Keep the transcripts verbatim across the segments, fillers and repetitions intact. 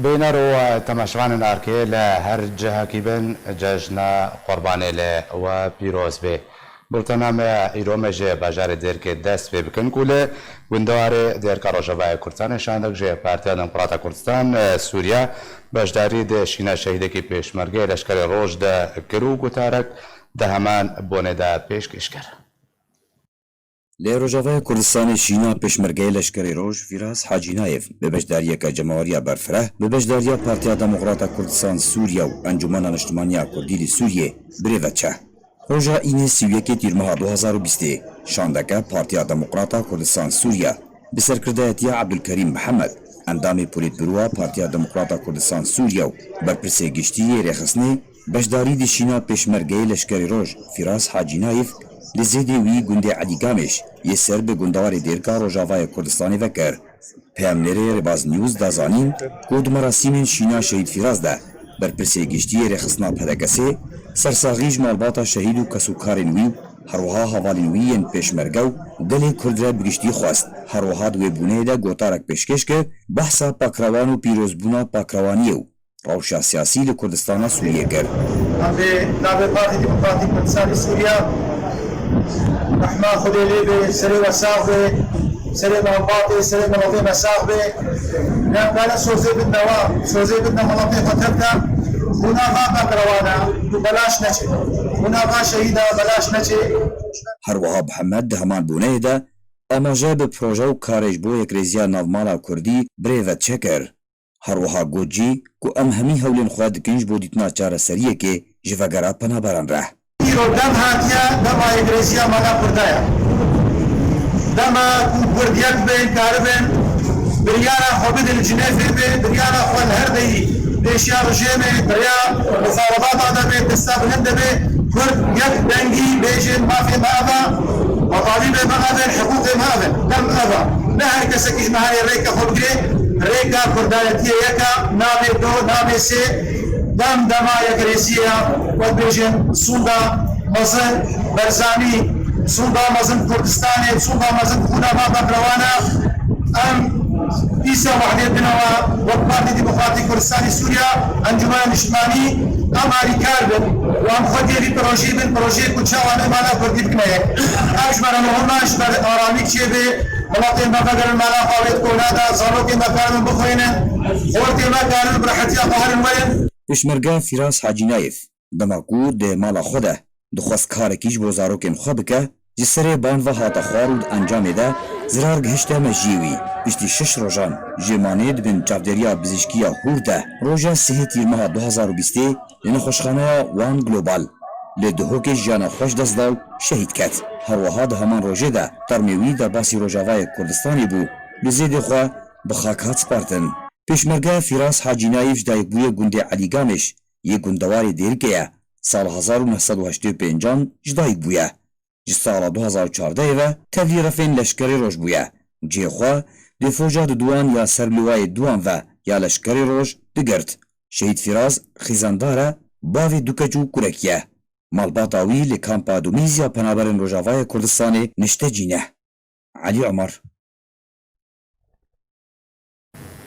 Bîner û temaşevanên arkê li her cihekî bin, cejna Qurbanê li we pîroz be. Bultena me îro me ji bajarê Dêrkê dest pê bikin ku li gundewarê Dêrka Rojavayê Kurdistanê şandek ji Partiya Demokrata Kurdistan, e, Sûriye beşdarî di şîna şehîdekî pêşmergeyê Leşkerê Roj de kir û gotarek di heman bonê de pêşkêş kir. Li Rojavaya Kurdistanê şîna pêşmergeyê Leşkerê Roj Fîraz Hacî Nayef bi beşdariyeke cemaweriya berfireh, bi beşdariya Partiya Demokrata Kurdistan Sûriye û Encûmena Niştimaniya Kurdî li Sûriyê birêve çe. Roja înê sî û yekê Tîrmeha du hazar û bîstê şandeke Partiya Demokrata Kurdistan Sûriye bi serkirdayetiya Ebdulkerîm Mihemed, endamê Polîtbûroya Partiya Demokrata Kurdistan Sûriye û berpirsê giştî yê rêxistinê, beşdarî di şîna pêşmergeyê Leşkerê Roj Fîraz Hacî Nayef li zêdê wî gundê Elî Gamêş yê ser bi gundewarê Dêrka Rojavayê Kurdistanê vekir. Peyamnêrê Rêbaz News da zanîn ku di merasîmên şîna Şehîd Fîraz de berpirsê giştî yê rêxistina P D K S'ê sersaxî ji malbata şehîd û kesûkarên wî û herwiha hevalên wî yên pêşmerge û gelê Kurd re bi giştî xwest. Herwiha di wê bûneyê de gotarek pêşkêş kir, behsa pakrewan û pîrozbûna pakrewaniyê û rewşa siyasî li Kurdistana Sûriyê kir. Em bi navê Partî Demokratîk Kurdistanê Sûriye, rehma Xwedê lê be, serê we sax be, serê malbatê, serê miletê me sax be. Em kare sozê bidne we, sozê bidne miletê xwe tevde. Bûna va pakrewana ku belaş neçe. Bûna va şehîda belaş neçe. Her wiha Mihemed di heman bûneyê de amaje bi proje û karê ji bo yekrêziya navmala Kurdî birêve çe kir. Her wiha got jî ku em hemî hewlên xwe dikin ji bo dîtina çareseriyekê ji vegera penaberan re. Îro dem hatiye, dema yekrêziya mala Kurda ye. Dema ku Kurd yek bên, karibin biryara xwe bidin li Cinêvê be, biryara xwe li her deyî pêşiya rejêmê, bi rêya muxalefata de be, desta bilind de be, Kurd yek dengî bêjin, mafê me ev e, metalîbê me ev in, hiqûqê me ev in. Dem ev e. Ne her kesekî ji me herê rêke xwe bigire, rêka Kurdayetiyê yek e, nabê do, nabê sê, dem dema yekrêziyê ye, wek bêjin sûnda mezin Berzanî, sûnda mezin Kurdistanê, sûnda mezin xûna me beprewan e. Em dîsa wehdê bine we, wek Partî Demokratîk Kurdistanê Sûriye, Encûmena Niştimanî, em alîkar bin û em xwediyê vî projeyê bin, projeyê ku çawa em ê mala Kurdî bikine yek. Ev ji ber muhim e, ji ber aramî çêbe, miletên me vegerin mala xwe wê kona de, zarokên me karibin bixwînin, xortê me karibin bi rehetiya xwe herin werin. Pêşmerge Fîraz Hacî Nayef, dema ku di mala xwe de dixwest karekî ji bo zarokên xwe bike, ji serê ban ve hate xwar û di encamê de zirar gihişte mejiyê wî. Piştî şeş rojan jêmanê di bin çavdêriya bizîşkiya Hûr de roja sihê Tîrmeha du hazar û bîstê li nexweşxaneya Wan Global li Duhokê jiyana xwe ji dest da û şehîd ket. Her wiha di heman rojê de termê wî derbasî Rojavayê Kurdistanê bû, li zêdê xwe bi xak hat spartin. Pêşmerge Fîraz Hacî Nayîf ji dayikbûyê gundê Elî Gamêş yê gundewarê Dêrikê ye. Sala hezar û neh sed û heştê û pêncan ji dayik bûye. Ji sala du hazar û çardehê ve tevlî refên Leşkerê Roj bûye û cihê xwe di foca duduwan ya serbiliwayê duwan ve ya Leşkerê Roj digirt. Şehîd Fîraz xîzandar e, bavê du keç û kurekî ye. Malbata wî li kampa Dumîz ya Penaberên Rojavayê Kurdistanê niştecî ne. Elî Omer.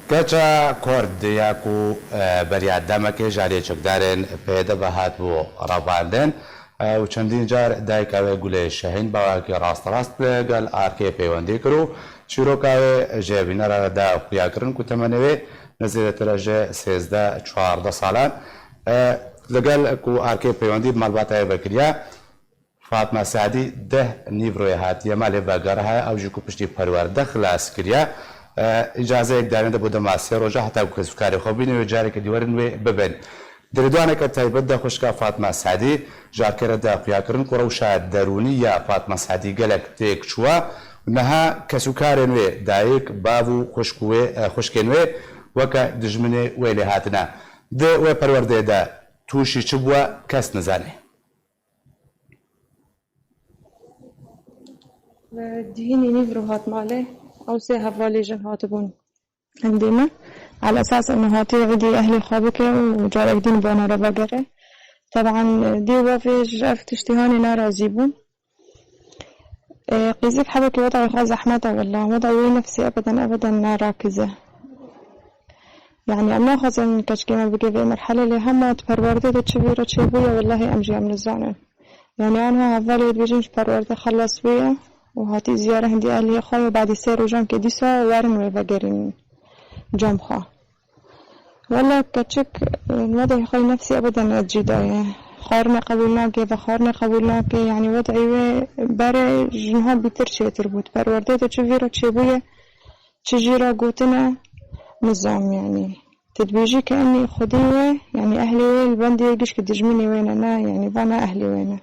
Keça Kurd ya ku, e, beriya demekê ji aliyê çekdarên P Y D ve hatibû revandin, e, û çendîn car dayika wê Gulê Şehîn bawakî rasterast li gel arkê peywendî kir û çîroka wê ji bînera re da xuyakirin ku temenê wê nêzîktir e ji sêzdeh çardeh salan, e, li gel ku arkê peywendî bi malbata wê vekiriye. Fatma Sadî deh nîvroyê hatiye malê vegeriha, ew jî ku piştî perwerde xilas kiriye, e, îcazeyek darîne de bo dema sê roja heta ku kesûkarê xwe bîne wê carekê dî werin wê bibin. Di lêdwaneke taybet de xwişka Fatma Sadî ji arkê re da xuyakirin ku rewşa derûnî ya Fatma Sadî gelek têk çûwa û niha kesûkarên wê, dayik, bav û xwişk û wê, e, xwişkên wê weke dijminê wê lê hatine. Di wê perwerdeyê de tûşî çi bûye kes nizane. Li dihînî nîvro hat malê, ew sê hevalê jin hatibûn endê min. Ala esas min hatiye êdî ehlê xwe bike û carek din bana re vegere. Teban dê wafê ji ev tiştî hanê nerazî bûn. E, qîzêk hebekê weda xwe zehmet e wela. Weda wê nefsê ebeden, ebeden nerakize. Yanî em naxwazin keçikê me bigê vê merhelê, lê hema di perwerdê de çi vî re çêbûye, wellahî em jî em nizanin. Yanî anha hevalê dibêjin ji perwerde xelas bûye û hatî ziyare hindî ehliyê xwe ye, badî sê rojan kê dîsa werin wê vegerînin cem xwe. Wela keçik, e, wedê xwe nefsî ebeden ez cî daye. Xwarinê qebûl nake, vexwarinê qebûl nake, yanî wedê wê berê ji niha bîtir çêtir bû. Di perwerdê de çi vî re çêbûye, çi jî re gotine, nizam yanî. Tu dibêjî ke enî xwedî wê, yanî ehlê wê li bendê gişkî dijminê wê ne, ne, yanî va ne ehlê wê ne.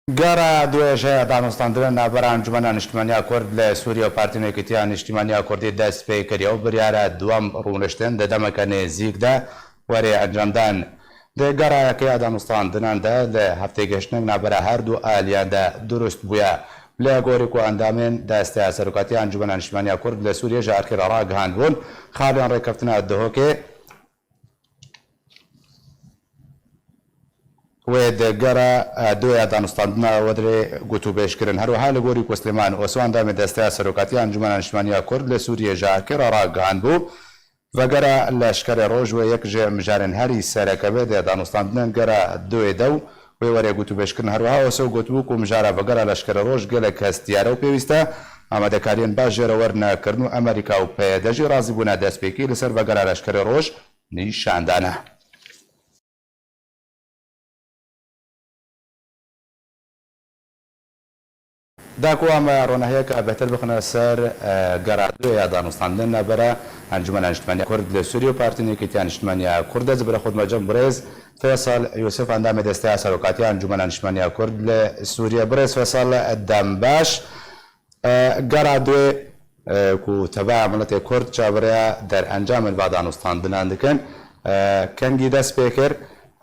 Gara duê ji danûstandina navbera Encûmena Niştimaniya Kurd li Sûriye û Partî Yekîtiya Niştimaniya Kurdî dest pê kiriye û biryara duwem rûniştin di demeke nêzîk de were encamdan. Di gara yekê ya danûstandinan de li heftêgehiştinek navbera her du aliyan de dirust bûye. Li gorî ku endamên Desteya Serokatiya Encûmena Niştimaniya Kurd li Sûriye ji erkê re ragihandibûn, xalên rêkeftina Duhokê wê di gara, e, duê ya danûstandina we dirê gotûbêj kirin. Her wiha li gorî ku Silêman Oso endamê Desteya Serokatiya Encûmena Niştimaniya Kurd li Sûriye ji erkê re ragihandibû, vegera Leşkerê Roj wê yek ji mijarên herî sereke be di danûstandinên gara duê de û wê were gotûbêjkirin. Her wiha Oso gotibû ku mijara vegera Leşkerê Roj gelek hestiyar e û pêwîst e amadekariyên baş jê re werne kirin û Amerîka û P Y D jî razîbûna destpêkê li ser vegera Leşkerê Roj nîşan dane. Da ku em ronahiyeke bêhtir bixine ser, e, gera duê ya danûstandin navbera Encûmena Niştimaniya Kurd li Sûriye û Partî Yekîtiya Niştimaniya Kurd de, ez bi xwe dime cem birêz Feysal Yûsif, endamê Desteya Serokatiya Encûmena Niştimaniya Kurd li Sûriye. Birêz Feysal, dem baş. E, gera duê, e, ku tebeya miletê Kurd çaverêya derencamên va danûstandinan dikin, e, kengî dest pê kir,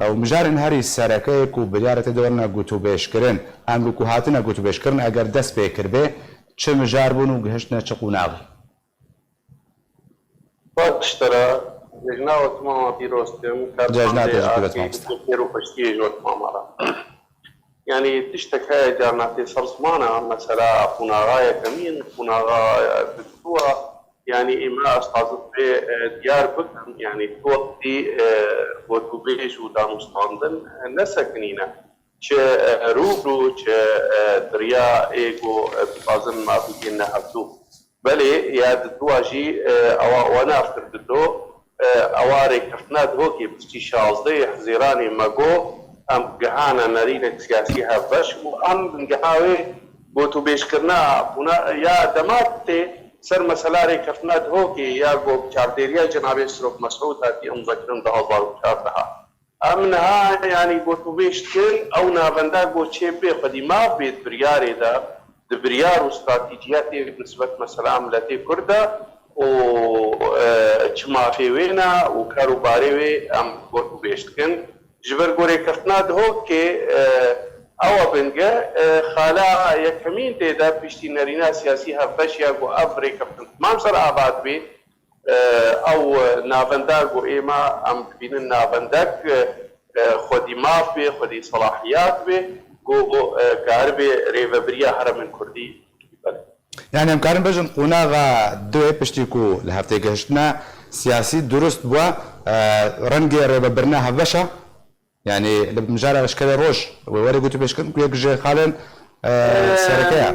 e, û mijarên herî sereke yê ku biryare tê de werine gotûbêjkirin, em li ku hatine gotûbêjkirin, eger dest pê kiribê, çi mijar bûn û gihiştine çi qonaxê? Baş te re, cejna we timama pîroz kim, Cejna te jî pîroz, mamoste. Xêr û xweşiyê ji we timama re. Yanî tiştek heye carna tê ser ziman e, mesela qonaxa yekemîn, qonaxa, e, duduwa, yanî ême ez xwazim vê, e, diyar bikim, yanî tu wextî, e, gotûbêj û danûstandin, e, nesekinîne. Çi, e, rû bi rû, çi, e, di riya ê ku, e, dixwazin me bigihîne hevdû. Belê, ya diduwa jî, e, ewa we nav kir dido, e, ewa rêkeftina Duhokê piştî şazdeh Hezîranê me got, em gihane nerînek siyasî hevbeş û em bingeha wê gotûbêjkirina bûna ya dema tê ser mesela rêkeftina Duhokê ya ku bi çavdêriya Cenabê Serok Mesûd hatiye îmzekirin du hezar û çardeh. Em niha, yanî, gotûbêj dikin, ew navenda ku çê bê xwedî maf bê di biryarê de, di biryar û stratejiyetê bi nisbet mesela miletê Kurd de û, e, çi mafê wê ne û kar û barê wê em gotûbêj dikin. Ji ber ku rêkeftina Duhokê, e, ew e bingeh, e, xala yekemîn tê de piştî nerîna siyasî hevbeş ya ku ev rêkeftin tamam ser ava dibê, e, ew navenda ku êma em dibînin navendek, e, xwedî maf bê, xwedî selahiyat bê, ku, e, karibê rêvebiriya heremên Kurdî bibî. Belê. Yani em karin bêjin qonaxa duê piştî ku li heftê gihiştina siyasî durust bû, e, rengê rêvebirina hevbeş e? Yani li mijara Leşkerê Roj wê were gotûbêjkirin ku yek ji xalên, e, sereke ye.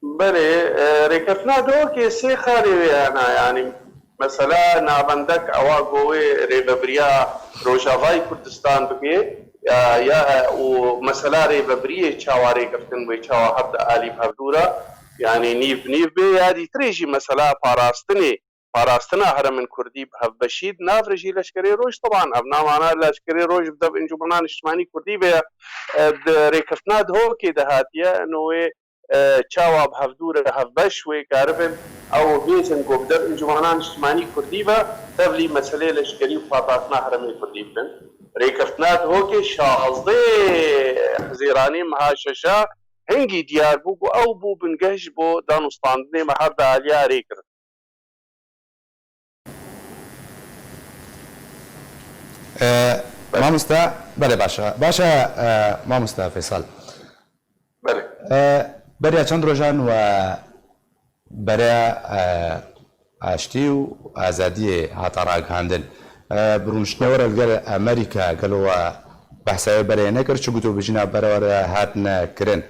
Belê, e, rêkeftina Duhokê sê xalê wê hene, yanî mesela navendek ewa ku wê rêvebiriya Rojavayê Kurdistan bike, ya, ya, e, û mesela rêvebiriyê çawa rêkeftin wê çawa hev di alî bi hevdû re, yanî nîv bi nîv bê, ya dîtirê jî mesela parastinê, parastina heremên Kurdî bi hevbeşî di nav re jî Leşkerê Roj, teban ev namana Leşkerê Roj bi dev Encûmena Niştimanî Kurdî ve, e, di rêkeftina Duhokê de hatiye, ino wê, e, çawa bi hevdû re hevbeş wê karibin, ew bêjin ku bi dev Encûmena Niştimanî Kurdî ve tevlî meselê leşkerî û parastina heremê Kurdî bikin. Rêkeftina Duhokê şazdeh Hezîranê meha şeşa hingî diyar bû ku ew bû bingeh ji bo danûstandinê me her di aliya rê kirin. E, mamoste, belê, baş e. Baş e, e, mamoste Feysal. Belê. E, beriya çend rojan we beriya, e, aştî û azadiyê hate ragihandin. E, bi rûniştine we re li gel Amerîka gelo we behsa wê berê nekir, çi gotûbêjîna berê we re hatine kirin?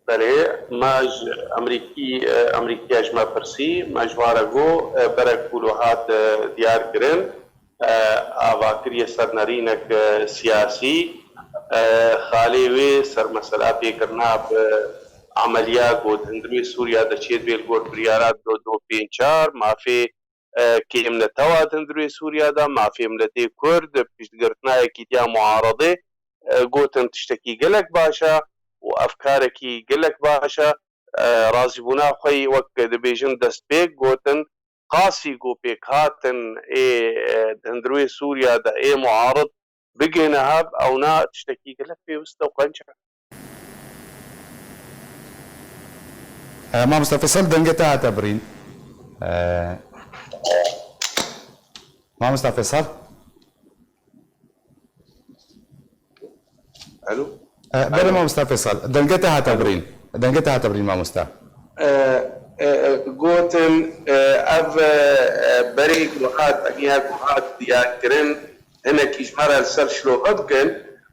Belê, me ji Amerîkî, e, Amerîkiya ji me pirsî, me ji wan re got, e, berek ku lo hat, e, diyar kirin, e, ava kiriye ser nerînek, e, siyasî, e, xalê wê ser mesela pêkirina bi emeliya ku di hundirê Sûriya de çêdibê li gor biryara do do pênc çar, mafê e, kêmnetewa di hundirê Sûriya de, mafê miletê Kurd, piştgirtina yekîtiya muaredê, e, gotin tiştekî gelek baş e û ev karekî gelek baş e. E, razîbûna xwe yî wek dibêjin destpêk gotin, qasî ku pêkhatin ê, e, di hundirê Sûriya de ê muarid bigihine hev, ewna tiştekî gelek pêwist e û qenc e. E, Mamosta Feysal, dengê te hate birîn. E, Mamosta Feysal? Alo? E, belê, Alo? Mamosta Feysal, dengê te hate Alo? birîn. Dengê te hate birîn, mamosta. E, e, e, gotin, e, ev, e, e, berê ku hat, aniya ku hat diyarkirin, hinekî ji me re li ser şilove bikin.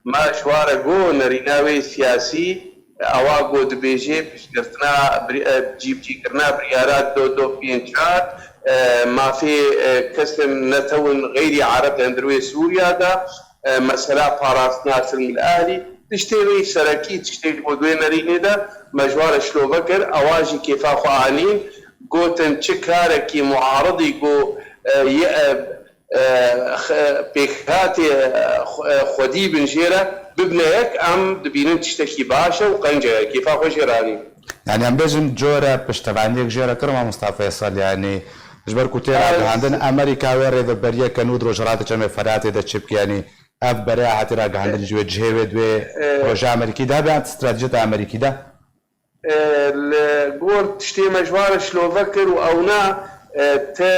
Me ji wan re got nerîna wê siyasî, ewa ku dibêje piştgirtina bir-, e, cîbicîkirina biryara do do pênc çar, e, mafê, e, kesên netewin xeyrî Ereb li hundir wê Sûriya de, e, mesela parastina silmil ehlî, tiştê wê serekî, tiştê ku di wê nerînê de me ji wan re şilove kir, ewa jî kêfa xwe anîn, gotin çi karekî muaridî ku, e, ye, e, e, xe-, pêkhatê, e, xwe-, e, xwedî bin jê re bibine yek, em dibînin tiştekî baş e û qenc e, kêfa xwe jê re anîn. Yani em bêjin cora piştevaniyek jê re kir, Mamosta Feysal, yani ji ber ku tê ragihandin, Amerîka wê rêveberiyeke nû di Rojhilatê Çemê Feratê de çi bike, yani ev bere hatî ragihandin ji wê cihê wê di wê E, roja Amerîkî de hebe, yan stratejiyeta Amerîkî de? E, li gor tiştê me ji wan re şilove kir û ewna, e, te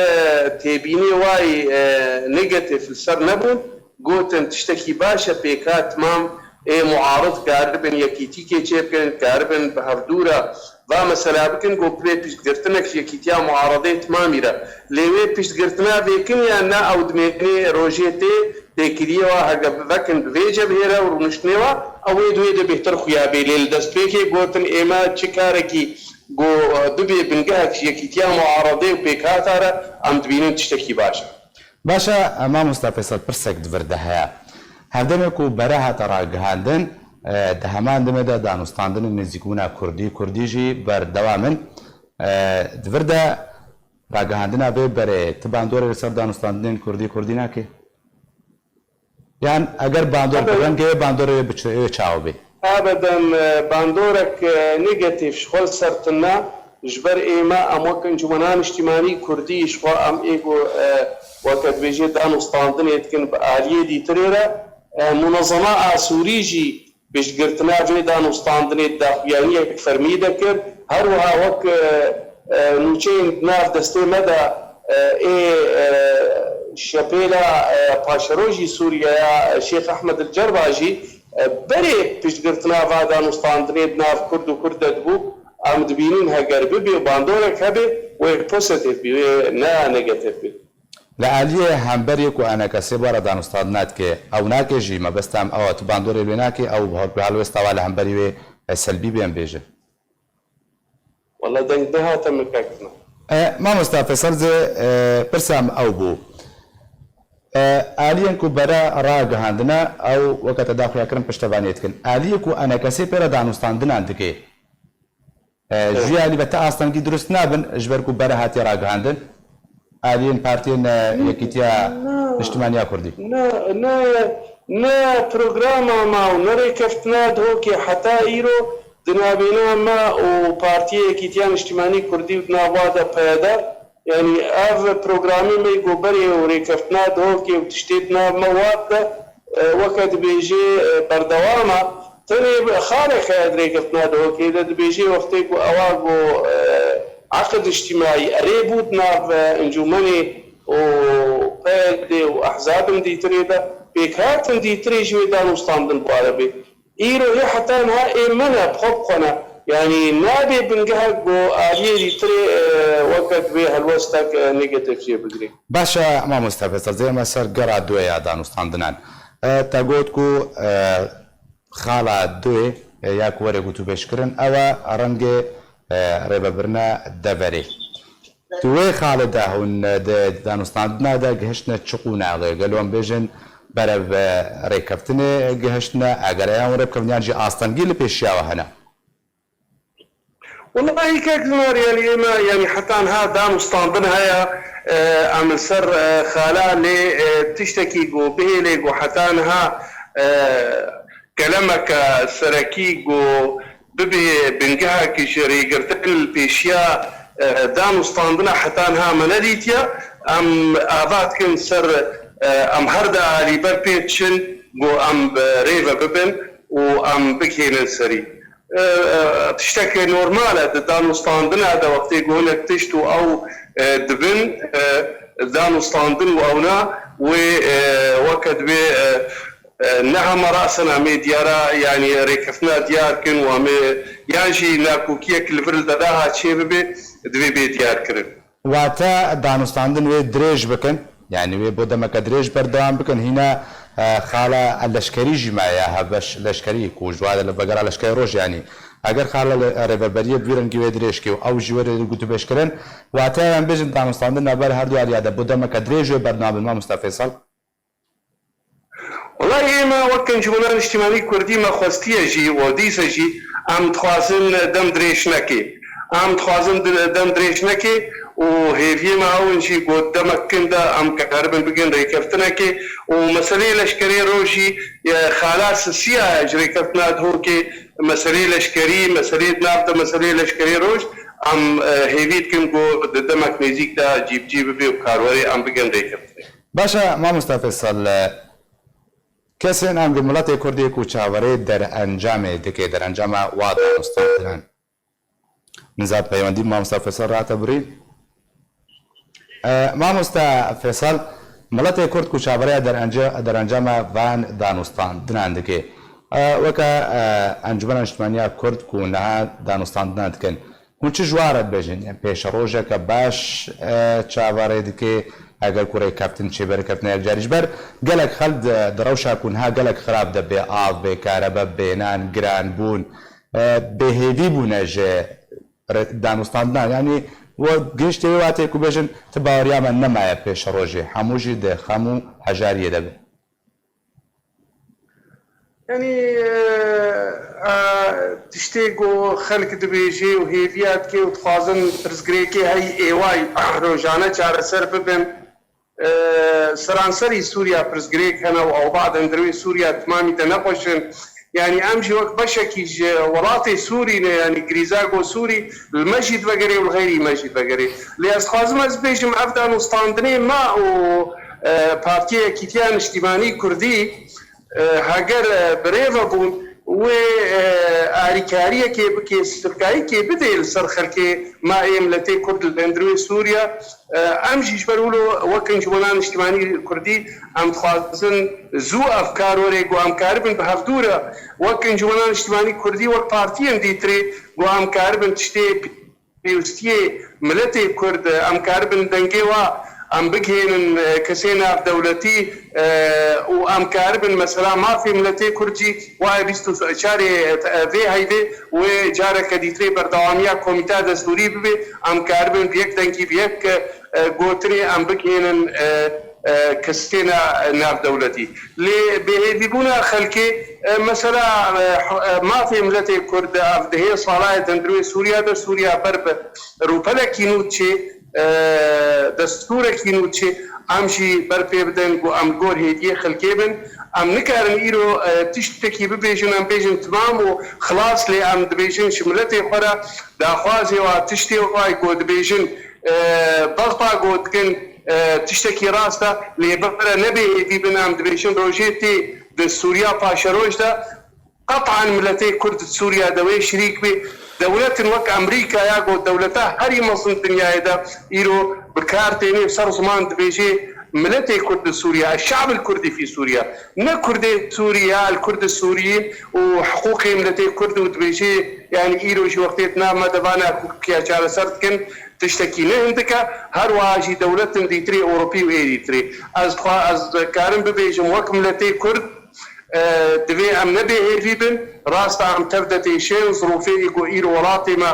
têbînê wayî, e, negatif li ser nebûn, gotin tiştekî baş e, pêka timam ê muarid karibin yekîtîkê çêbikin, karibin bi hevdû re va mesela bikin, got bê piştgirtinek ji yekîtiya muaredê timamî re. Lê wê piştgirtina vêkin yan na ew dimênê rojê tê têkiliyê wa heke vekin bi vê cebhê re û rûniştinê wa, ew ê di wê de bêhtir xuya bê. Lê li destpêkê gotin, ê me çi karekî ku, e, bibe bingehek ji yekîtiya muaredê û pêkhata re, em dibînin tiştekî baş e. Baş e, Mamosta Feysel, pirsek di vir de heye. Her demê ku bere hate ragihandin, e, di heman demê de danûstandinên nêzîkbûna Kurdî, Kurdî jî berdewam in. E, di vir de ragihandina vê berê ti bandorê li ser danûstandinên Kurdî, Kurdî nake? Yan eger bandor bi Tabii. rengê bandorê wê biçe, wê çawa bê? Ebeden, e, bandorek, e, negatif ji xwe li ser tune, ji ber ême em wek Encûmena Niştîmanî Kurdî ji xwe em ê ku, e, weke dibêjê danûstandinê dikin bi aliyê dîtirê re, e, Munezema Asûrî jî piştgirtina vê danûstandinê di daxuyaniyek fermî de kir. Her wiha wek, e, e, nûçeyên di nav destê me de, e, ê, e, şepêla, e, paşerojî Sûriyeya, e, Şêx Ehmed El Cerba jî, e, berê piştgirtina va danûstandinê di nav Kurd û Kurd de dibû, em dibînin heger bibê bandorek hebe, wê pozîtîf bî, wê ne negatif bî. Li aliyê hemberî ku enekesê bara danûstandina dike, ew nake jî, mebesta em ew e, tu bandorê wê nakî, ew bi hal wê stava li hemberî wê, e, selbî bên bêje? Wela deng nehate min kekna. E, mamosta Fesal zê, e, pirsa em ew bû. E, aliyên ku bere ragihandine, ew weke te daxuya kirin piştevaniyê dikin. Aliyê ku enekesê pê re danûstandinan dike, E, Evet. Jû alî ve ti astengî dirust nabin, ji ber ku bere hatiye ragihandin. Aliyên partiyên, e, Yekîtiya Na. Niştimaniya Kurdî. Ne, ne, ne programa me û ne rêkeftina Dihokê heta îro di nabêna me û Partiyê Yekîtiya Niştimanî Kurdî û di nav wa de P Y D, yanî ev programê me yê ku berê û rêkeftina Dihokê û tiştê di nav me wat de, e, weke dibêjê, e, berdewam e. Tenê bi xaleke di rêkeftina Dihokê de dibêjê wextê ku ewa ku, e, eqid îctîmaî erê bû di nav, e, encûmenê û P Y D û ehzabên dîtirê de, pêkhatin dîtirê ji wê danûstandin bi wa re bê. Îro yê heta niha ê me ne, bi xwe bi xwe ne. Yanî nabe bingehek ku aliyê dîtirê, e, weke divê helwestek, e, negatif jê bigirê. Baş e, mamoste Feysel, zême ser gera duê ya danûstandinan. E, te got ku, e, xala duê, e, ya ku were gotûbêjkirin, ew e rengê, e, rêvebirina deverê. Di wê xalê de hûn, e, di danûstandina de gihiştine çi qonaxê? Gelo em bêjin berev, e, rêkeftinê gihiştine, eger eyan rêbikevin yan jî astengî li pêşiya we hene? Wellahî kek Zinar, yanî ême, yanî heta niha danûstandin heye, e, em li ser, e, xala lê, e, tiştekî ku bihêlê ku heta niha, e, kelemeke serekî ku bibê bingehek ji rêgirtin li pêşiya, e, danûstandina heta niha me nedîtiye. Em ava dikin ser, e, em her di alî ber pê diçin ku em bi rê ve bibin û em bigihênin serî. E, e, tiştekê normal e, di danûstandina de wextê ku hinek tişt û ew, e, dibin, e, danûstandin û ewna wê, e, weke divê, e, e, ne hema rasen em ê diyara, yanî rêkeftina diyar kin û em ê yan jî nakokiyek li vir li dedaha çê bibe, divê bê diyar kirin. Wate danûstandin wê dirêj bikin, yanî wê bo demeke dirêj berdewam bikin. Hîna, e, xala leşkerî jî me ya hevbeş leşkerî ku ji wade li vegera leşkerê roj, yanî eger xala li, e, rêveberiyê bi vî rengî wê dirêj kê û ew jî were gotûbêjkirin, wate em bêjin danûstandin navber her du aliya de bo demeke dirêj wê berdewam bin, mamoste Feysel? Wellahî ême wek Encûmena Niştimanî Kurdî me xwestiye jî û dîse jî em dixwazin dem dirêj neke. Em dixwazin di-, dem dirêj neke û hêviyê me ew in jî ku demek kin de em karibin bigin rêkeftinekê û meseleyê leşkerê roj jî, e, xala sisiya ji rêkeftina Dihokê, meseleyê leşkerî, meseleyê di nav de meseleyê leşkerê roj em, e, hêvî dikin ku di demek nêzîk de cîbicî bibe û karwerê em bigin rêkeftinê. Baş e, mamoste Feysel, e, kesên ango miletê Kurdê ku çaverê derencamê dike, derencama wa danûstandinan. Nizad peywendî bi mamoste Feysel re hate birîn. E, mamoste Feysel, miletê Kurd ku çaverê derence-, derencama van danûstandinan dike. E, weke, e, Encûmena Niştimaniya Kurd ku niha danûstandinan dikin. Hûn çi ji wan re dibêjin? Pêşerojeke baş, e, çaverê dike, eger ku rêkeftin çêbe, rêkeftina yekcarî. Ji ber gelek xelk di, di rewşa ku niha gelek xirab de bê av, bê karebe, bê nan, giran bûn, e, bêhêvî bûne ji re-, danûstandinan. Yanî we gihiştê wê watê ku bêjin ti baweriya me nemaye pêşerojê. Hemû jî di xem û hejariyê de bin. Yanî, e, e, tiştê ku xelk dibêje û hêviya dike û dixwazin pirsgirêkê hey êway rojane çareser bibin. E, seranserî Sûriya pirsgirêk hene û ewda di hundirê Sûriya timamî de nexweş in. Yanî em jî wek beşekî ji welatê Sûrî ne, yanî grîza ku Sûrî li me jî divegerê û li xeyrî me jî divegerê. Lê ez dixwazim ez bibêjim, ev danûstandinê me û, e, Partiya Yekîtiya Niştîmanî Kurdî, e, heger, e, bi rê ve bûn, wê, e, alîkariyekê bike, sivkayîkê bidê li ser xelkê me ê miletê Kurd li hundirê Sûriya. E, em jî ji ber wilo wek Encûmena Niştîmanî Kurdî em dixwazin zû ev kar were ku em karibin bi hevdû re wek Encûmena Niştîmanî Kurdî, wek partiyên dîtirê ku em karibin tiştê pêwistiyê miletê Kurd, em karibin dengê wa em bigihênin, e, kesê navdewletî, e, û em karibin mesela mafê miletê Kurd jî wayê bîst û çarê, e, vê heyvê wê careke dîtirê berdewamiya komîteya destûrî bibe, em karibin bi yek dengî, bi yek, e, e, gotinê em bigihênin, e, e, kesê na-, navdewletî. Lê bêhêvîbûna xelkê, e, mesela, e, h-, e, mafê miletê Kurd ev dihê salayê di hundirê Sûriya de, Sûriya ber bi rûpelekî nû diçê, e, destûrekî nû diçê, em jî ber pê bidin ku em li gor hêviyê xelkê bin. Em nikarin îro, e, tiştekî bibêjin, em bêjin timam û xilas, lê em dibêjin ji miletê xwe re daxwazê wa tiştê wa ku dibêjin, e, bexda ku dikin, e, tiştekî rast e, lê bibire nebê hêvî bin, em dibêjin rojê tê di Sûriya paşeroj de, qet'an miletê Kurd di Sûriya de wê şirîk bê. Dewletin wek Amerîka ya ku dewleta herî mezin dinyayê de îro bi kar tênê, ser ziman dibêjê Miletê Kurd li Sûriye, el-şe'b el-Kurdî fî Sûriye. Ne Kurdê Sûriye, el-Kurd Sûrî û hiqûqê miletê Kurd û dibêjê, yanî îro jî wextê di nav me de vana ku piya çareser dikin, tiştekî ne hindik e. Her wiha jî dewletin dîtirê Ewropî û êdîtirê. Ez dixwa, ez karim bibêjim wek miletê Kurd, e, divê em ne bêhêvî bin. Rast e em tev de têşên, zirûfê ku îro welatê me,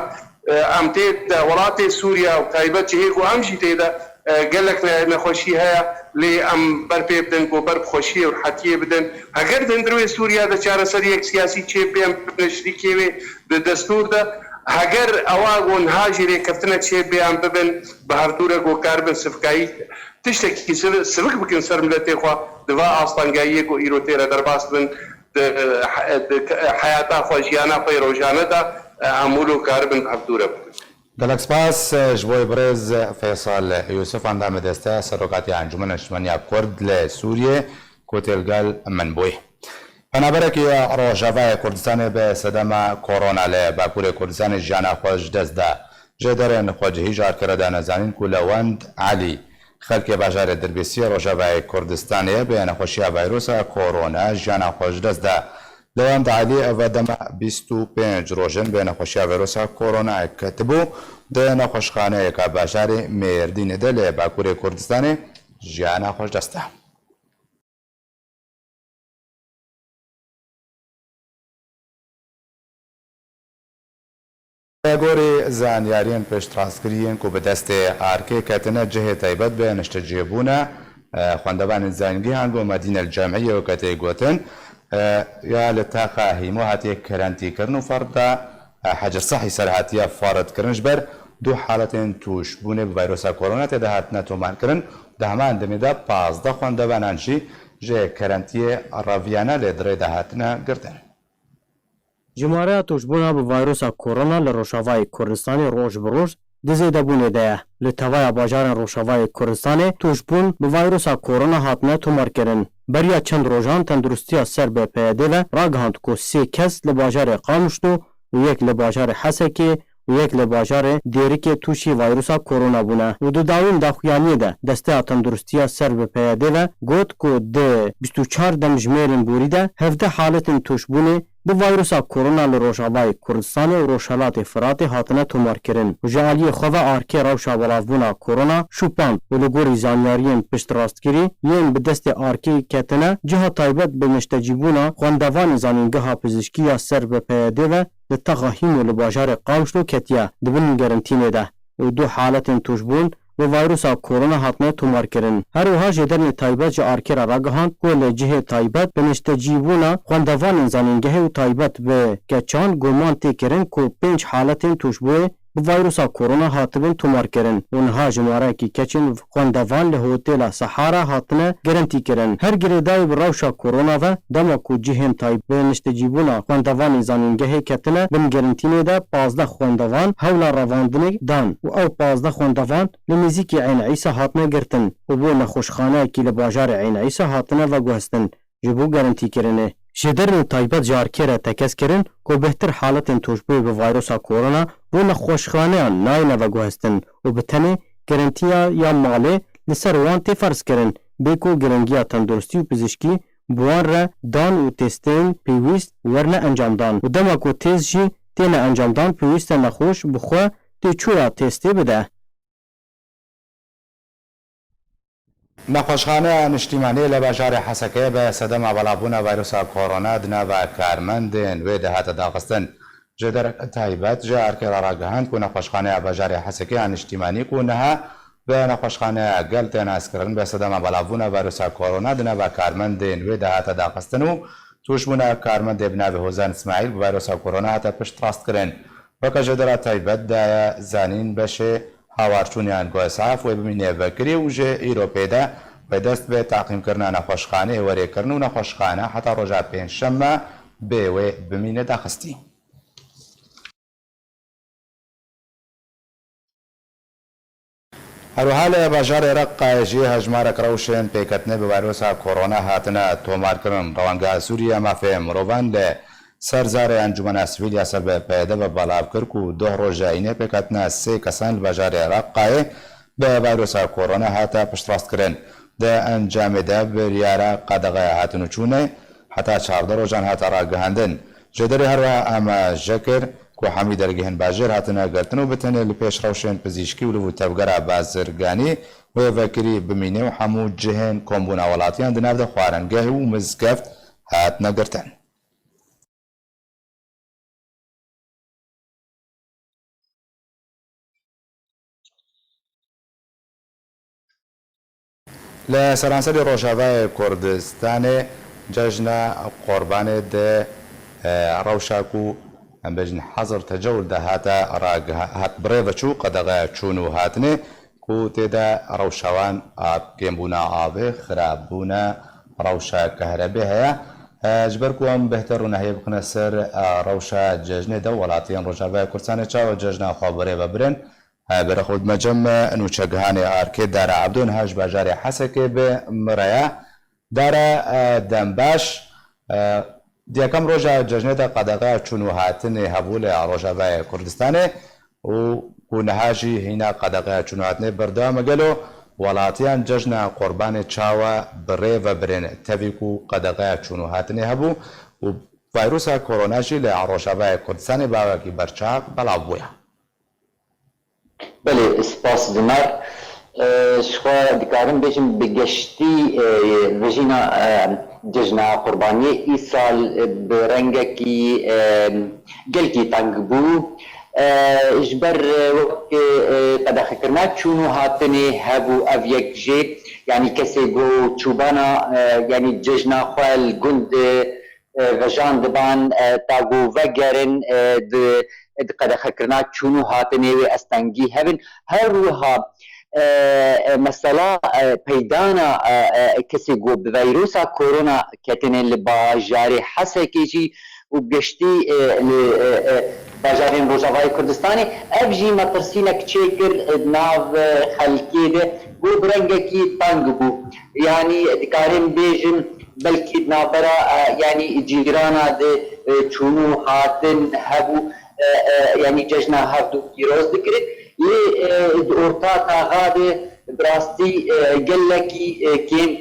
e, em tê de, welatê Sûriye û taybet cihê ku em jî tê de, e, gelek ne-, nexweşî heye, lê em ber pê bidin ku ber bi xweşiyê û rehetiyê bidin. Heger di hundirê Sûriye de çareseriyek siyasî çêbibe, em bibine şirîkê wê di destûr de. Heger ewa ku niha jî rêkeftinek çêbibe, em bibin bi hevdû re ku karibin sivkayî, tiştekî siv-, sivik bikin ser miletê xwe, di va astengayiyê ku îro tê re derbas bin, di, di heyata xwe, jiyana xwe yê rojane de, em wilo karibin bi hevdû re bikin. Gelek spas ji bo birêz Feysal Yûsif, endamê desteya serokatiya Encûmena Niştimaniya Kurd li Sûriyê, ku tê li gel min bûyî. Penaberekî Rojavayê Kurdistanê bi sedema korona li Bakurê Kurdistanê jiyana xwe ji dest da. Ji derên xwecihî ji Arkerê dane zanîn ku Lewend Elî, xelkê bajarê Dirbêsiyê Rojavayê Kurdistanê, bi nexweşiya vayrosa korona jiyana xwe ji dest da. Lewend Elî ev dema bîst û pênc roj in bi nexweşiya vayrosa korona ketibû di nexweşxaneyeke bajarê Mêrdînê de li Bakurê Kurdistanê jiyana xwe ji dest da. Li gorî zanyariyên piştrastkirî yên ku bi destê arkê ketine, cihê taybet bi niştecîbûna, e, xwendevanên zanîngehan ku Medîne el Cemiyê weke tê gotin, e, ya li taxa Hîmo hatiye kerentîkirin û ferda, e, Hecir Sehî ser hatiye faritkirin ji ber du haletên tûşbûnê bi vayrosa korona tê de hatine tomarkirin. Di heman demê de pazdeh xwendevanan jî ji kerentiyê reviyane lê di rê de hatine girtin. Jimareya tûşbûna bi vayrusa korona li Rojavayê Kurdistanê roj bi roj di zêdebûnê de ye. Li tevaya bajarên Rojavayê Kurdistanê tûşbûn bi vayrusa korona hatine tomarkirin. Beriya çend rojan Tenduristiya Ser bi P Y D ve ragihand ku sê kes li bajarê Qamişlo û yek li bajarê Hesekê û yek li bajarê Dêrikê tûşî vayrusa korona bûne û di dawîn daxuyaniyê de Desteya Tenduristiya Ser bi P Y D ve got ku di bîst û çar demjimêrên borî de hevdeh haletên tûşbûnê bi vayrusa korona li Rojavayê Kurdistanê û Rojhelatê Firatê hatine tomarkirin û ji aliyê xwe ve arkê rewşa belavbûna korona şûpand û li gorî zanyariyên piştrastkirî yên bi destê arkê ketine, ciha taybet bi niştecîbûna xwendevanê Zanîngeha Pizîşkî ya Ser bi P Y D ve li taxa Hîmo li bajarê Qamişlo ketiye di bin gerentînê de û du haletên tûşbûn bi vayrusa korona hatine tomarkirin. Her wiha jêdernê taybet ji arkê re ragihand ku li cihê taybet bi niştecîbûna xwendevanên zanîngehê û taybet bi keçan guman tê kirin ku pênc haletên tûşbûyê bi vayrusa korona hatibin tomarkirin û niha jimareyekî keçên xwendevan li hotêla Sehara hatine gerentîkirin. Her girêdayî bi rewşa korona ve dema ku cihên taybet bi niştecîbûna xwendevanên zanîngehê ketine bin gerentînê de pazdeh xwendevan hewla revandinê dan û ew pazdeh xwendevan li nêzîkî Eyn Îsa hatine girtin û bo nexweşxaneyekî li bajarê Eyn Îsa hatine veguhestin ji bo gerentîkirinê. Jêderên taybet ji arkê re tekez kirin ku bêhtir haletên tûşbûyê bi vayrusa korona bo nexweşxaneyan nayêne veguhestin û bi tenê gerentiya ya malê li ser wan tê ferzkirin, bê ku giringiya tenduristî û pizîşkî bi wan re dan û testên pêwîst werne encamdan û dema ku test jî têne encamdan pêwîst e nexweş bi xwe têçûya testê bide. Nexweşxaneya Niştîmanî li bajarê Hesekê bi sedema belavbûna vayrusa korona di nava karmendên wê de hate daxistin. Jêderek taybet ji arkê re ragihand ku nexweşxaneya bajarê Hesekê ya Niştîmanî ku niha bi nexweşxaneya gel tê naskirin, bi sedema belavbûna vayrusa korona di nava karmendên wê de hate daxistin û tûşbûna karmendê bi navê Hozan Îsmaîl bi vayrusa korona hate piştrastkirin. Weke jêdera taybet daye zanîn, beşê hawarçûniyan ku Esaf wê bimîne vekirî û ji îro pê de wê dest bi taqîmkirina nexweşxaneyê were kirin û nexweşxane heta roja pêncşeme bê wê bimîne daxistî. Herwiha li bajarê Reqayê jî hejmarek rewşên pêketinê bi vayrosa korona hatine tomarkirin. Rewenga Sûriye Mafê Mirovan li ser zarê Encûmena Sivîl ya Ser bi P Y D ve belav kir ku doh roja înê pêketina sê kesan li bajarê Reqayê bi vayrosa korona hate piştrastkirin. Di encamê de biryara qedexeya hatin û çûnê heta çardeh rojan hate ragihandin. Ji derê her wiha amaje kir ku hemî dergehên bajêr hatine girtin û bi tenê li pêş rewşên pizîşkî û li vû tevgera bazirganî wê vekirî bimîne û hemû cihên kombûna welatiyan di nav de xwarengeh û mizgeft hatine girtin. Li seranserê Rojavayê Kurdistanê cejna Qurbanê di, e, rewşa ku em bêjin hezir tecewil de hate ragiha-, hat birêve çû, qedexeya çûn û hatinê, ku tê de rewşa wan a kêmbûna avê, xirabûna rewşa kehrebê heye. E, ji ber ku em bêhtir rûnehiyê bixine ser, e, rewşa cejnê de, welatiyên Rojavayê Kurdistanê çawa cejna xwe birêve birin? E, berê xwe dime cem, e, nûçegihanê Arkê Dara Ebdo niha ji bajarê Hesekê bi min re ye. Dara, e, dembaş, e, di yekem roja cejnê de qedexeya çûn û hatinê hebû li Rojavayê Kurdistanê û ku niha jî hîna qedexeya çûn û hatinê berdewam e. Gelo welatiyan cejna Qurbanê çawa bi rê ve birin, tevî ku qedexeya çûn û hatinê hebû û vayrusa korona jî li Rojavayê Kurdistanê bi awekî berçav belav bûye? Belê, spas Zinar. E, ji xwe dikarim bêjim, bi geştî, e, vejîna, e, cejna Qurbaniyê îsal, e, bi rengekî, e, gelkî teng bû. E, ji ber, e, wek, e, qedexekirina çûn û hatinê hebû, ev yek jê, yanî kesê ku çûbana, e, yanî cejna xwe li gund, e, e, vejan diban, e, ta ku vegerin, e, di, di qedexekirina çûn û hatinê wê astengî hebin. Her wiha, e, e, mesela, e, peydana, e, e, kesê ku bi veyrosa korona ketine li bajarê Hesekê jî û bi geştî, e, li, e, e, bajarên Rojavayê Kurdistanê, ev jî metirsînek çêkir, e, nav, e, xelkê de ku bi rengekî teng bû. Yanî dikarim bêjim, belkî di navbera, e, yanî cîrana de, e, çûn û hatin hebû, e, e, yanî cejna hevdû pîroz dikirin. Lê, e, di orta taxa de bi rastî, e, gelekî, e, kêm.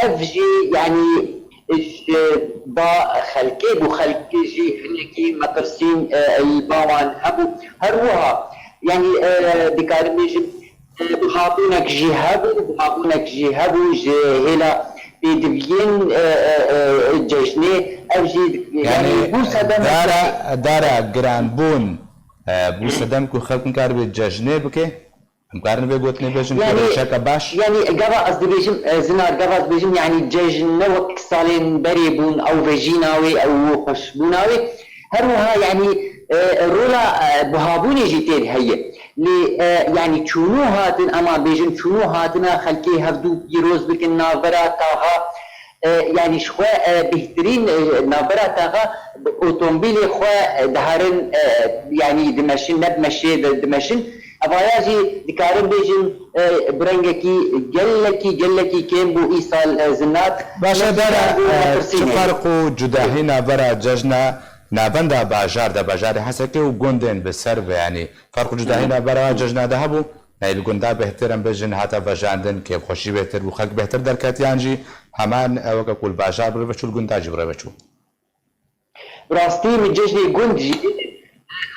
Ev jî, yanî, ji ba xelkê bû, xelkê jî hinekî metirsîn, e, li ba wan hebû. Her wiha, yanî, e, dikarim bêjim, e, buhabûnek jî hebû, buhabûnek jî hebû ji hêla pêdiviyên, e, e, e, cejnê. Ev jî, yanî, yanî, bû sedem dara, dara giranbûn, e, bû sedem ku xelk nikaribe cejnê bike? Em karin vê gotinê bêjin ku Yanî, rewşeke baş? Yanî, gava ez dibêjim, e, Zinar, gava ez dibêjim, yanî cejn ne wek salên berê bûn, ew vejîna wê, ew xweşbûna wê. Her wiha, yanî, e, rola, e, buhabûnê jî tê de heye. Lê, e, yanî çûn û hatin, ema bêjin çûn û hatina xelkê hevdû pîroz bikin navbera taxa, e, yanî ji xwe, e, bêhtirîn, e, navbera taxa bi otomobîlê xwe, e, diherin, e, yanî dimeşin, ne bi meşê de dimeşin. Evaya jî dikarim bêjim, e, bi rengekî gelekî, gelekî kêm bû îsal, e, Zinar. Baş e, Dara, e, çi ferq û cudahî navbera cejna navenda bajar de, bajarê Hesekê û gundên bi ser ve, yanî ferq û cudahî navbera cejna de hebû? Ney li gunda bêhtir em bêjin hate vejandin, kêfxweşî bêhtir bû, xelk bêhtir derket, yan jî heman, e, weke ku li bajar bi rê ve çû, li gunda jî bi rê ve çû? Bi rastî min cejnê gund jî,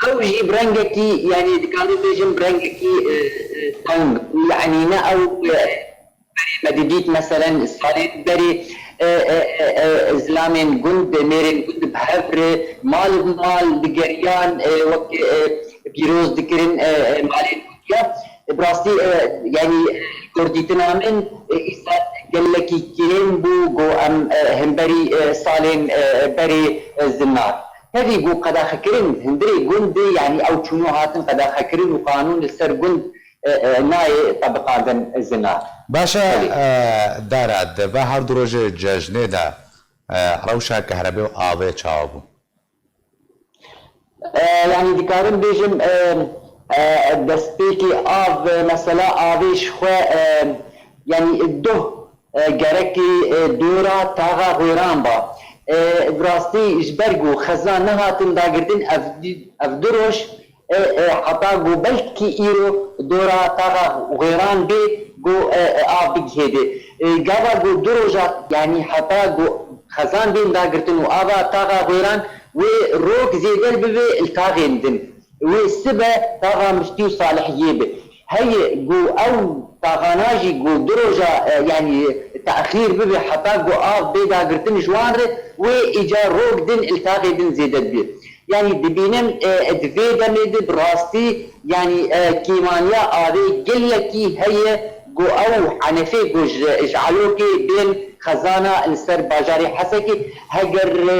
ew jî bi rengekî, yanî dikarim bêjim bi rengekî, e, e, teng, yanî ne ew, e, berê me didît, meselen, salên berê, e, e, e, e, zilamên gund, mêrên gund bi hev re mal bi mal digeriyan, e, wek, e, pîroz dikirin, e, e, malên gund ya. Bi rastî, e, yanî, e, li gor dîtina min, e, îsal gelekî kêm bû, ku em, e, hemberî, e, salên, e, berê, e, Zinar. Tevî ku qedexekirin hundirê gund de, yanî ew çûn û hatin qedexekirin û qanûn li ser gund, e, e, nayê tebiqandin Zinar. Baş e, Belê. E, Dara, di va her du rojê cejnê de, e, rewşa kehrebê û avê çawa bû? E, yanî dikarim bêjim, e, e, destpêkê av, e, mesela avê ji xwe, e, yanî doh, e, gerekê, e, dora taxa xwêran ba. E, bi rastî ji ber ku xezan nehatin dagirtin, ev di-, ev du roj, e, e, heta ku belkî îro dora taxa xwêran bê ku, e, e, av bigihêde. E, gava ku du roja, yanî heta ku xezan bên dagirtin û ava taxa xwêran, wê rok zêde bibe li taxên din. Wê sibe taxa Mistî û Salihiyê be. Heye ku ew taxana jî ku du roja, e, yanî texîr bibe heta ku av bê dagirtin ji wan re, wê îcar rok din li taxê din zêde dibe. Yanî dibînin, e, di vê demê de bi rastî, yanî, e, kêmaniya avê gelekî heye ku ew henefê ku ji, ji Elokê bên xezana li ser bajarê Hesekê, heger, e,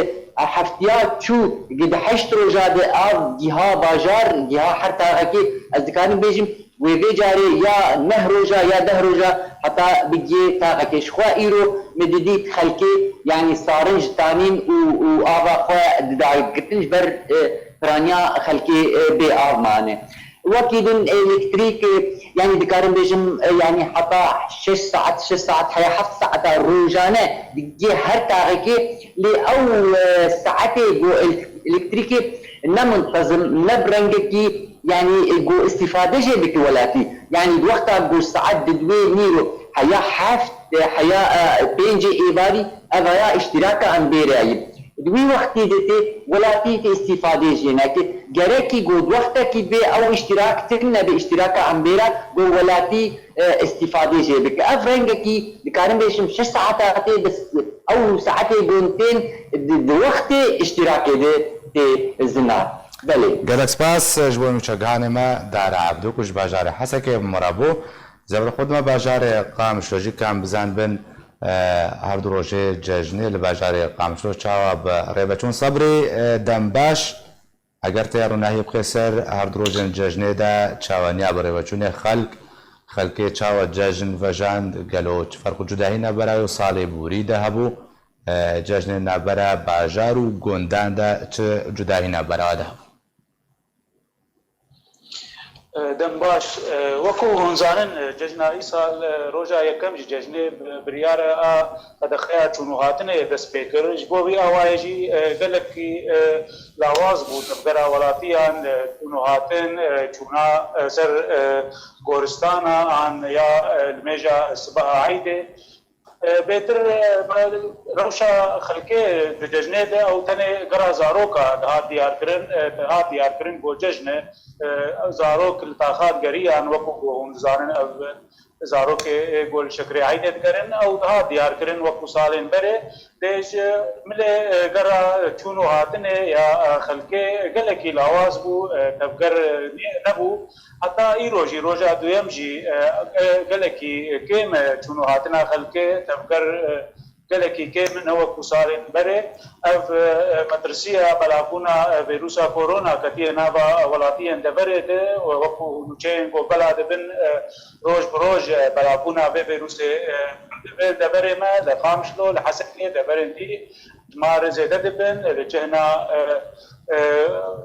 heftiya çû di heşt roja de av giha bajar, giha her taxekê, ez dikarim bêjim, wê vê carê ya neh roja ya deh roja heta bigihê taxekê. Ji xwe îro me didît xelkê, yanî sarinc tanîn û, û ava xwe didagirtin ji ber, e, piraniya xelkê, e, bê av mane. Wekî din elektrîk, e, yanî dikarim bêjim, e, yanî heta şeş saet, şeş saet heya heft saeta rojane digihê her taxekê, lê ew, e, saetê ku el-, elektrîkê ne muntezim, ne bi rengekî, yanî, e, ku îstîfade jê bike welatî. Yanî di wexta ku saet di duwê nîro heya heft, e, heya, e, pêncê êvarî, ev heya îştîraka em bêrayî. Di wî wextî de tê welatî tê îstîfadê jê neke. Gerekî ku di wextekî bê ew îştîrak tune be îştîraka em bêra ku welatî, e, îstîfadê jê bike. Ev rengekî dikarim bêjim şeş saeta tê, bes ew saetê ku tên di, di wextê îştîrakê de tê zinar. Belê. Gelek spas ji bo nûçegihanê me Dara Ebdû ku ji bajarê Hesekê bi me re bû. Zevre xwe dime bajarê Qamişlo jî kam bizanibin, e, her du rojê cejnê li bajarê Qamişlo çawa bi rêveçûn. Sebrî, e, dem baş. Eger te rûnahî bixê ser her du rojên cejnê de çaweniya bi rêveçûnê xelk, xelkê çawa cejn vejand, gelo çi ferq û cudahî navbera wê û salê borî de hebû? E, cejnên navbera bajar û gundan de çi cudahî navbera de hebû? E, dem baş. E, wekû hûn zanin, e, cejna îsal, e, roja yekem ji cejnê bi-, biryara a qedexeya çûn û hatinê dest pê kir. Ji bo vî awayê jî, e, gelekî, e, lawaz bû tevgera welatiyan, e, çûn û hatin, e, çûna, e, ser, e, goristana an ya, e, limêja sibeha eydê. E, bêtir, e, rewşa xelkê di cejnê de ew tenê gera zaroka dihat diyarkirin, e, dihat diyarkirin ku cejn e, e, zarok li taxa digeriyan, wekû ku hûn dizanin ev zarokê, e, ku li şekrê eydê digerin, ew dihat diyarkirin wekû salên berê. Dê ji milê, e, gera çûn û hatinê ya, e, xelkê gelekî lawaz bû, e, tevger, e, nî-, nebû. Heta îro jî, roja duyem jî, e, e, gelekî kêm e çûn û hatina xelkê, tevger, e, gelekî kêm ne wekû salên berê. Ev, e, metirsiya belakbûna, e, vîrusa korona ketiye nava welatiyên deverê de, û wekû nûçeyên ku bela dibin, e, roj bi roj, e, belakbûna vê vîrusê, e, di vê deverê me, li Qamişlo, li Hesekê, deverên dî, Mar zêde dibin, li cihna, e, e,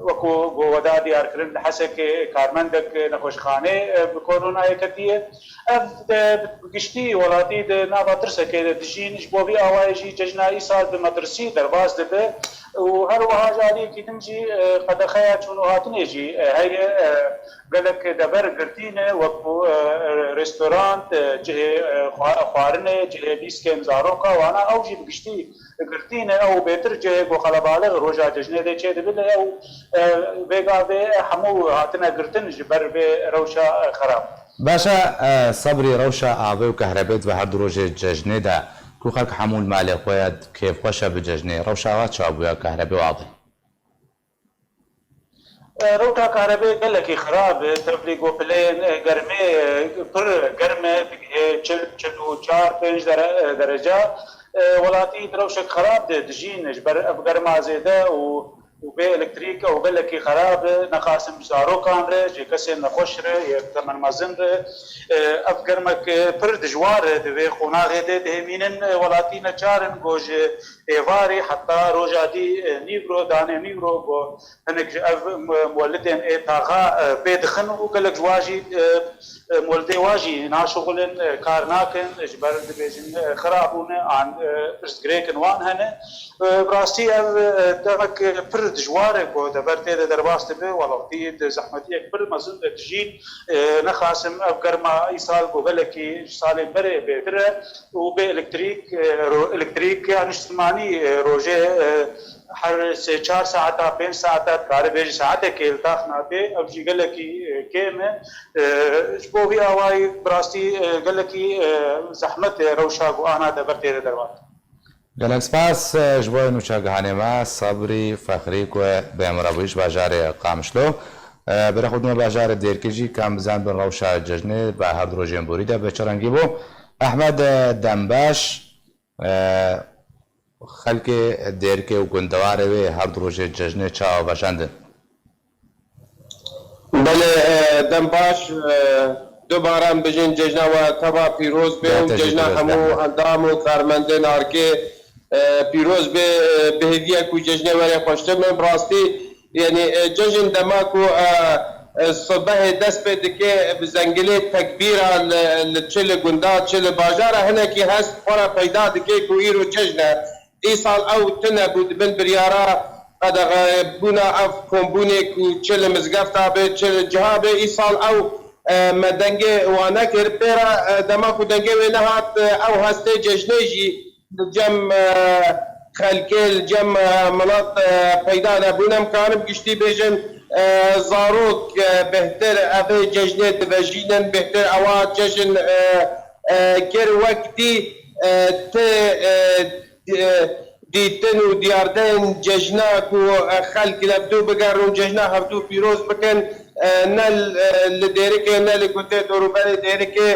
wekû ku weda diyarkirin, li Hesekê karmendek nexweşxanê, e, bi koronayê ketiye. Ev de bi giştî welatî di nava tirsekê de dijîn, ji bo vî awayê jî cejna îsal bi metirsî derbas dibe û her wiha ji aliyekî din jî, e, qedexeya çûn û hatinê jî, e, heye, e, gelek dever girtî ne, wekû, e, restorant, e, cihê, e, xwa-, xwarinê, cihê lîskên zaroka, wana ew jî bi giştî girtî ne, ew bêtir cihê ku qelebalix roja cejnê de çêdibe, lê ew, e, vêga vê hemû hatine girtin ji ber vê rewşa, e, xerab. Baş e, e, Sebrî, rewşa avê û kehrebê di her du rojê cejnê de ku xelk hemû li malê xwe ye, kêfxweş e bi cejnê. Rewşa ava çawa bûye, kehrebê û avê? E, rewşa karebê gelekî xirab e, tevlî ku pileyên, e, germê, e, pir germ e, digihê çil, çil û çar, pênc dere-, e, dereca. E, welatî di rewşek xirab de dijîn, ji ber ev germa zêde û, û bê elektrîk ew gelekî xirab e, nexasim ji zarokan re, ji kesên nexweş re, yê temen mezin re. E, ev germek, e, pir dijwar e, di vê qonaxê de dihêmînin, e, welatî neçar in ku ji êvarê heta roja dî, e, nîvro, danê nîvro ku hinek ji ev mu-, muwelidên ê taxa, e, pê dixin û gelek ji wan jî, e, e, moldê wa jî naşixulin, e, kar nakin, ji ber dibêjin, e, xira bûne, an, e, pirsgirêkin wan hene. E, bi rastî ev, e, demek pir dijwar e ku dever tê de derbas dibe, welatî di zehmetiyek pir mezin de dijîn. E, nexasim ev germa îsal ku gelekî ji salên berê bêtir e û bê elektrîk, e, ro-, elektrîk ya niştimanî, e, rojê, e, her sê çar saeta, pênc saeta, dikare bêjî saetekê li tax nabê, ev jî gelekî, e, kêm e. E, ji bo vî awayî bi rastî, e, gelekî, e, zehmet e rewşa ku ana dever tê de derbas. Gelek spas, e, ji bo nûçegihanê me Sebrî Fexrî ku bi me re bû ji bajarê Qamişlo. E, berê xwe dime bajarê Dêrkê jî, kam bizan bin rewşa cejnê ve her du rojên borî de bi çi rengî bû. Ehmed, e, Dembaş, e, xelkê Dêrkê û gundewarê wê her du rojê cejnê çawa vejandin? Belê, e, dem baş, e, dubare em bijîn cejna we teva pîroz be û cejna hemû endam û karmendên arkê, e, pîroz be, e, bi hêviyek ku cejnê were xweştir be. Bi rastî, yanî, e, cejn dema ku, e, e, sibehê dest pê dike, bi zengilê tekbîra li, li çi li gunda, çi li bajara, hinekî hest xwe re peyda dike ku îro cejn e. Îsal ew tune bû di bin biryara qedexebûna ev kombûnê ku çi li mizgefta be, çi li ciha be, îsal ew, e, me dengê wan nekir. Pê re, e, dema ku dengê wê nehat, e, ew hestê cejnê jî li cem, e, xelkê, li cem, e, milet, e, peyda nebûn. Em karin giştî bêjin, e, zarok, e, bêhtir evê cejnê divejînin, bêhtir ewa cejn, e, e, kir wek dî, e, ti, e, di-, dîtin û diyardeyên cejna ku, e, xelk li hevdû bigerin û cejna hevdû pîroz bikin, e, ne l-, e, li Dêrikê ne li gundê dorûberê Dêrikê,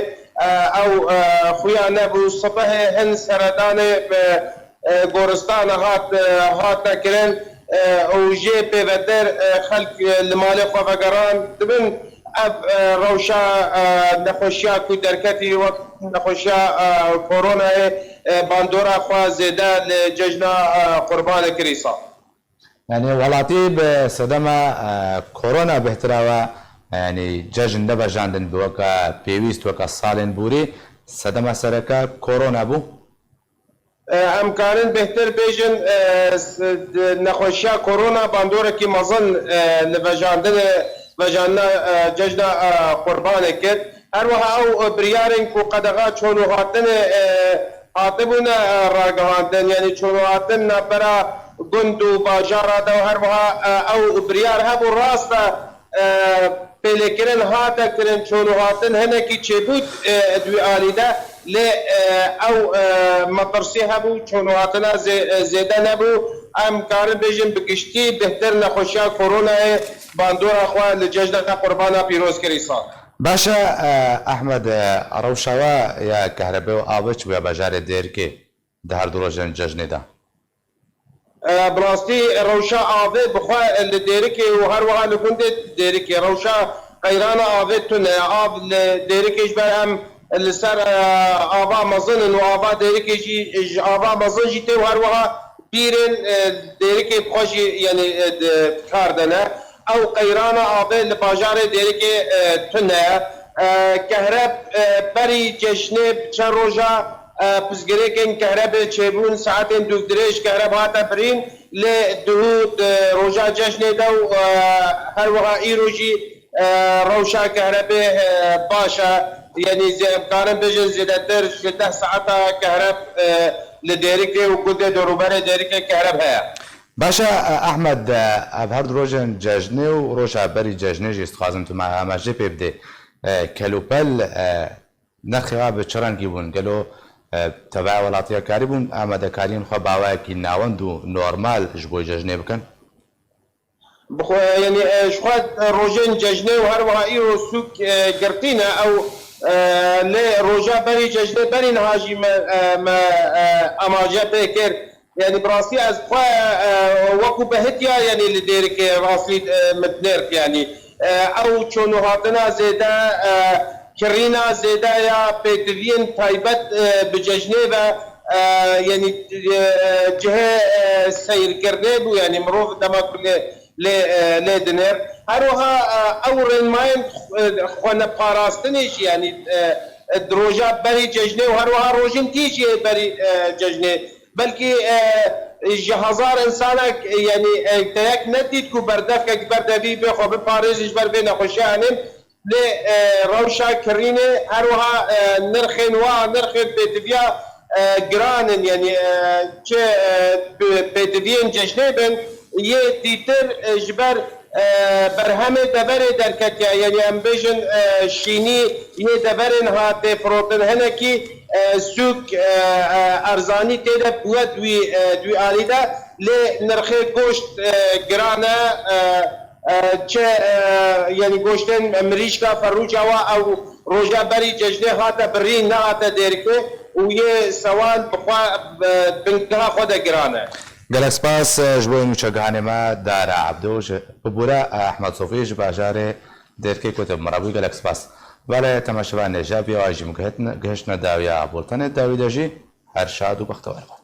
e, ew, e, xuya nebû. Sibehê hin seredanê, e, e, goristana hat, e, hatine kirin, e, û jê pêvetir, e, xelk, e, li malê xwe vegeran. Dibin ev, e, rewşa, e, nexweşiya ku derketî wek nexweşiya, e, koronayê, e, bandora xwe zêde li cejna, e, Qurbanê kir îsal. Yanî welatî bi sedema, e, korona bêhtir e, yanî cejn nevejandin bi weke pêwîst, weke salên borî, sedema sereke korona bû. E, em karin bêhtir bêjin, e, s-, d-, nexweşiya korona bandorekî mezin, e, li vejandinê, vejandina, e, cejna, e, Qurbanê kir. Her wiha ew, e, biryarên ku qedexa çûn û hatinê, e, hatibûne, e, ragihandin, yanî çûn û hatin navbera gund û bajara de û her wiha, e, ew biryar hebû, rast e, e, pêlêkirin hate kirin, çûn û hatin hinekî çêbû, e, di wî alî de, lê, e, ew, e, metirsî hebû, çûn û hatina zê-, e, zêde nebû. Em karin bêjin bi giştî bêhtir nexweşiya koronayê bandora xwe li cejna Qurbana pîroz kir îsal. Baş e, e, Ehmed, e, rewşa we ya kehrebê û avê çi bûye bajarê Dêrikê di her du rojên cejnê de? E, bi rastî rewşa avê bi xwe li Dêrikê û her wiha li gundê Dêrikê rewşa qeyrana avê tune ye. Av li Dêrikê ji ber em li ser, e, ava mezin in û ava Dêrikê jî, ji ava mezin jî tê û her wiha pîrên, e, Dêrikê bi xwe jî, yanî, e, di-, kar de ne. Ew qeyrana avê li bajarê Dêrikê, e, tune ye. E, kehreb, e, berî cejnê bi çend roja, e, pirsgirêkên kehrebê çêbûn, saetên dûvdirêj kehreb hate birîn, lê duhû di roja cejnê de û, e, her wiha îro jî, e, rewşa kehrebê, e, baş e. Yanî zê-, em karin bêjin zêdetir ji deh saeta kehreb, e, li Dêrikê û gundê dorûberê Dêrikê kehreb heye. Baş e, e, Ehmed, e, ev her du rojên cejnê û roja berî cejnê jî ez dixwazim tu me, me jê pê bidê. E, kelûpel, e, nirxê wan bi çi rengî bûn? Gelo, e, tebeya welatiya karîbûn amadekariyên xwe bi awayekî navend û normal ji bo cejnê bikin? Bi xwe, yanî, e, ji xwe, e, rojên cejnê û her wiha îro sûk, e, girtî ne ew, e, lê roja berî cejnê berî niha jî me, e, me, e, amaje pê kir. Yanî bi rastî ez xwe, e, wekû behitiya, yanî li Dêrikê rastî, e, min dinêrt, yanî, e, ew çûn û hatina zêde, e, kirîna zêde ya pêtiviyên taybet, e, bi cejnê ve, e, yanî, e, cihê, e, seyrkirinê bû, yanî mirov dema ku li lê, e, lê dinêr. Her wiha, e, ew rênmayên xwe-, xweneparastinê jî, yanî, e, e, di roja berî cejnê û her wiha rojên dî jî berî, e, cejnê. Belkî, e, ji hezar insanek, e, yanî, e, te yek nedît ku berdevkek ber devî bê xwe biparêzin ji ber vê nexweşiya hene. Lê, e, rewşa kirînê her wiha, e, nirxên wa, nirxên pêtiviya, e, giran in. Yanî, e, çi, e, bi-, pêtiviyên cejnê bin, yê dîtir, e, ji ber, e, berhemê deverê derketiye. Yanî em bêjin, e, şînî yê deverên ha tê firotin. Hinekî, e, sûk, e, e, erzanî tê de bûye di wî, e, di wî alî de. Lê nirxê goşt, e, giran e, e, e, çi, e, yanî goştên mirîşka ferrûca wa ew roja berî cejnê hate birîn, nehate dêrikê û yê sewal bi xwe, e, bingeha xwe de giran e. Gelek spas, e, ji bo nûçegihanê me Dara Ebdo ji, bi bûra, e, Ehmed Sofî ji bajarê Dêrikê ku te bi me re bûyî, gelek spas. Belê, temaşevanê, ji vê wa jî em gihitine, gihiştine dawiya bultenê dawî de jî her şad û bextewar bin.